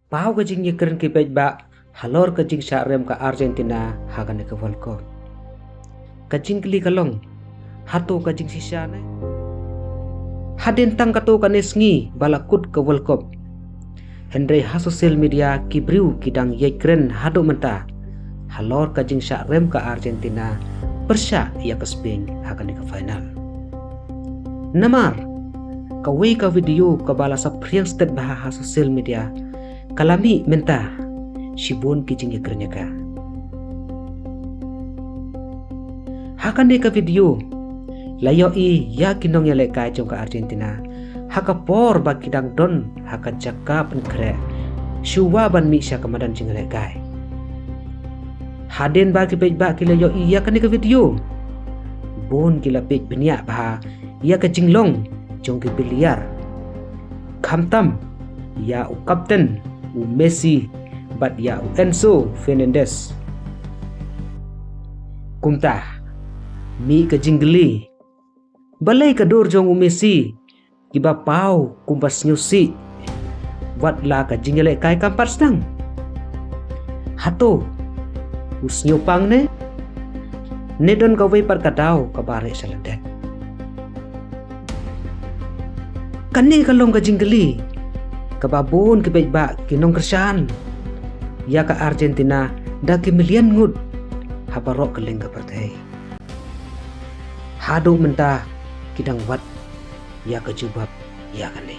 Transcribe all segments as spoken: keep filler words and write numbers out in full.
paw ka jingïakren ki paidbah halor ka jingshah rem ka Argentina ha kane ka World Cup. Ka jingkylli ka long, hato ka jingshisha ne? Hadien tang katto katne sngi ba la kut ka World Cup, hynrei ha social media ki briew ki dang ïakren haduh mynta halor ka jingshah rem ka Argentina pyrshah ïa ka Spain ha kane ka final. Namar kawei ka video kaba la saphriang stet bha ha social media ka la mih mynta shibun ki jingïakren ïa ka. Ha kane ka video la ïohi ïa ki nongïalehkai jong ka Argentina ha ka por ba ki dang don ha ka jaka pynkhreh shuwa ban mih sha ka madan jingïalehkai. Hadien ba ki paidbah ki la ïohi ïa kane ka video, bun ki la peit bniah bha ïa ka jinglong jong ki player, khamtam ïa u kapten u Messi bad ïa u Enzo Fernandez. Kumta mih ka jingkylli, balei ka dur jong u Messi kiba paw kumba sngewsih wat la ka jingïalehkai kam pat sdang? Hato u sngewpang ne? Ne don kawei pat ka daw kaba reh sha lyndet? Kane ka long ka jingkylli kaba bun ki paidbah ki nongkyrshan ïa ka Argentina da ki million ngut ha baroh ka liang ka pyrthei. Haduh mynta ki dang wad ïa ka jubab ïa kane.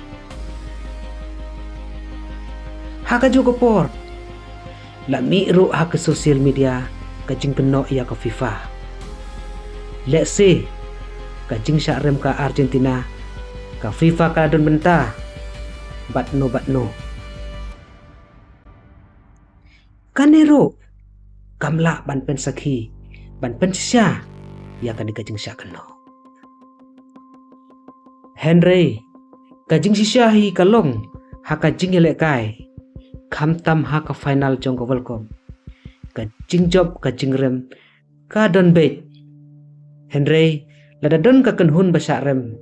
Ha kajuh ka por la mih ruh ha ka social media ka jingkynnoh ïa ka FIFA. Lehse ka jingshah rem ka Argentina ka FIFA ka la don bynta bad no bad no. Kane ruh kam lah ban pynsakhi, ban pynshisha ïa kane ka jingshah kynnoh. Hynrei ka jingshisha hi ka long ha ka jingïalehkai, khamtam ha ka final jong ka World Cup. Ka jingjop ka jingrem ka don beit. Hynrei lada don ka kynhun ba shah rem,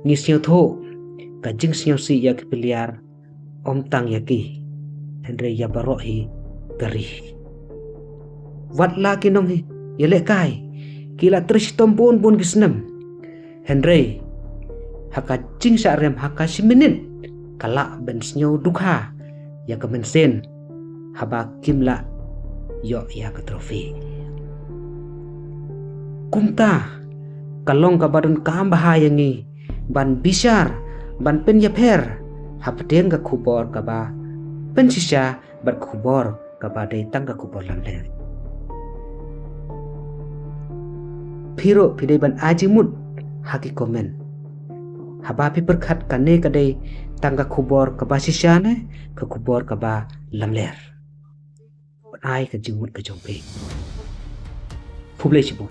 ngi sngewthuh ka jingsngewsih ïa ki player ym tang ïa ki, hynrei ïa baroh hi ka ri. Wat la ki nongïalehkai ki la trei shitom bun bun ki snem, hynrei ha ka jingshah rem ha ka shi minit ka lah ban sngew dukha ïa ka mynsiem haba kim lah ïoh ïa ka trophy. Kumta ka long kaba donkam bha ïa ngi ban bishar, ban pynïapher hapdeng ka khubor kaba pynshisha bad khubor kaba dei tang ka khubor lamler. Phi ruh phi dei ban ai jingmut ha ki comment haba phi pyrkhat kane ka dei tang ka khubor kaba shisha ne ka khubor kaba lamler. Ban ai ka jingmut ka jong phi. Khublei shibun.